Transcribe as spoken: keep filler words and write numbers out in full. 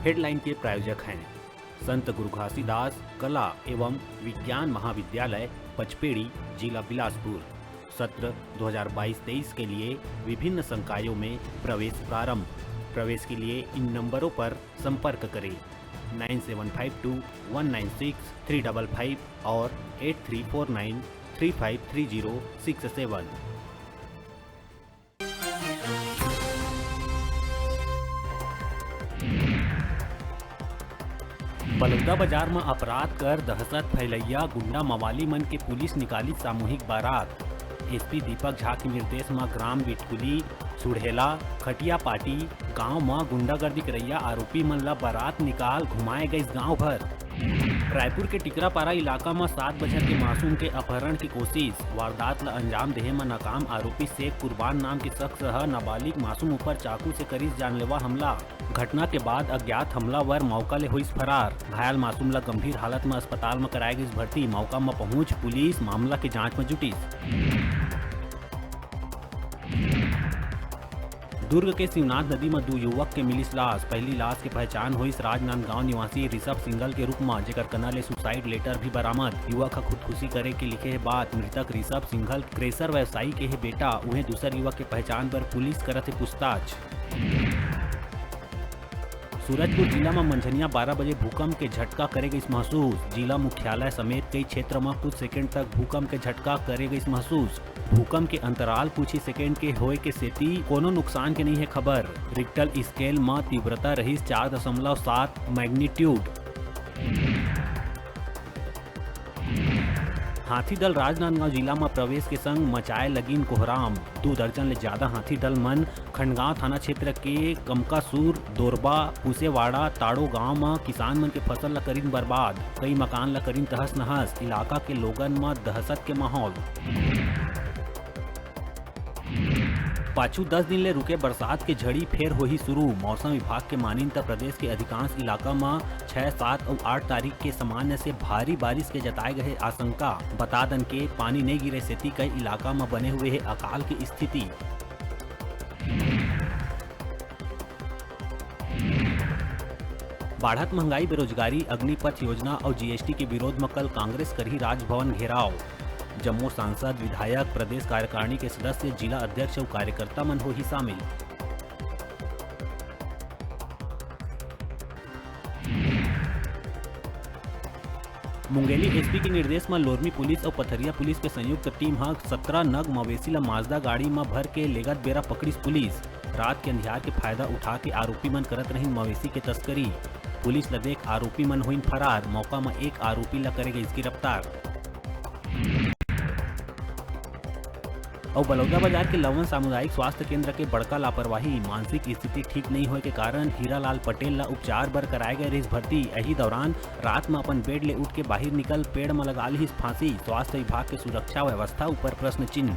Headline के प्रायोजक हैं संत गुरु घासीदास कला एवं विज्ञान महाविद्यालय पचपेड़ी, जिला बिलासपुर। सत्र दो हज़ार बाईस तेईस के लिए विभिन्न संकायों में प्रवेश प्रारंभ। प्रवेश के लिए इन नंबरों पर संपर्क करें, nine seven five two one nine six three double five और eight three four nine three five three zero six seven. Balodabazar म अपराध कर दहशत फैलैया गुंडा मवाली मन के पुलिस निकालिस सामूहिक बारात। एसपी दीपक झा के निर्देश म ग्राम बिटकुली, सुढ़ेला, खटियापाटी गांव म गुंडागर्दी करैया आरोपी मन ल बारात निकाल घुमाए गइस गांव भर। रायपुर के टिकरापारा इलाका म सात बछर के मासूम के अपहरण के कोशिश, वारदात ल अंजाम देहे म नाकाम आरोपी शेख कुर्बान नाम के शख्स ह नाबालिग मासूम ऊपर चाकू से करिस जानलेवा हमला। घटना के बाद अज्ञात हमलावर मौका ले होइस फरार। घायल मासूम ल गंभीर हालत म अस्पताल म कराए गइस भर्ती। मौका म पहुंच पुलिस मामला के जांच म जुटिस। दुर्ग के शिवनाथ नदी म दू युवक के मिलिस लाश। पहली लाश के पहचान होइस राजनांदगांव निवासी ऋषभ सिंघल के रूप म, जेकर कना ले सुसाइड लेटर भी बरामद। युवक ह खुदकुशी करे के लिखे हे बात। मृतक ऋषभ सिंघल क्रेशर व्यवसायी के हे बेटा। उहें दूसर युवक के पहचान बर पुलिस करत हे पूछताछ। सूरजपुर जिला म मंझनिया बारह बजे भूकंप के झटका करे गइस महसूस। जिला मुख्यालय समेत कई क्षेत्र म कुछ सेकंड तक भूकंप के झटका करे गइस महसूस। भूकंप के अंतराल कुछ ही सेकंड के होए के सेती कोनो नुकसान के नइ हे खबर। रिक्टर स्केल म तीव्रता रहिस चार दशमलव सात मैग्नीट्यूड। हाथी दल राजनांदगांव जिला म प्रवेश के संग मचाए लगिन कोहराम। दू दर्जन ले ज्यादा हाथी दल मन खंडगांव थाना क्षेत्र के कमकासूर, दोरबा, पुसेवाड़ा, ताड़ो गांव म किसान मन के फसल ल करिन बर्बाद, कई मकान ल करिन तहस नहस। इलाका के लोगन म दहशत के माहौल। पाछू दस दिन ले रुके बरसात के झड़ी फेर होही शुरू। मौसम विभाग के मानिन त प्रदेश के अधिकांश इलाका म छै, सात अउ आठ तारीख के सामान्य से भारी बारिश के जताए गए आशंका। बता दन के पानी नइ गिरे सेती कई इलाका म बने हुए हे अकाल के स्थिति। बाढ़त महंगाई, बेरोजगारी, अग्निपथ योजना अउ जीएसटी के विरोध म कल कांग्रेस करही राजभवन घेराव। जम्मो सांसद, विधायक, प्रदेश कार्यकारिणी के सदस्य, जिला अध्यक्ष अउ कार्यकर्ता मन होही शामिल। मुंगेली एसपी के निर्देश म लोरमी पुलिस अउ पथरिया पुलिस के संयुक्त टीम ह सत्रह नग मवेशी ल माजदा गाड़ी म भर के लेगत बेरा पकड़िस पुलिस। रात के अंधियार के फायदा उठा के आरोपी मन करत रहिन मवेशी के तस्करी। पुलिस ल देख आरोपी मन होइन फरार। मौका म एक आरोपी ल करे गइस गिरफ्तार। अउ बलौदाबाजार के लवन सामुदायिक स्वास्थ्य केंद्र के बड़का लापरवाही, मानसिक स्थिति ठीक नइ होए के कारण हीरालाल पटेल ल उपचार बर कराए गए रिहिस भर्ती। एही दौरान रात म अपन बेड ले उठ के बाहिर निकल पेड़ म लगा लिहिस फांसी। स्वास्थ्य विभाग के सुरक्षा व्यवस्था ऊपर प्रश्न चिन्ह।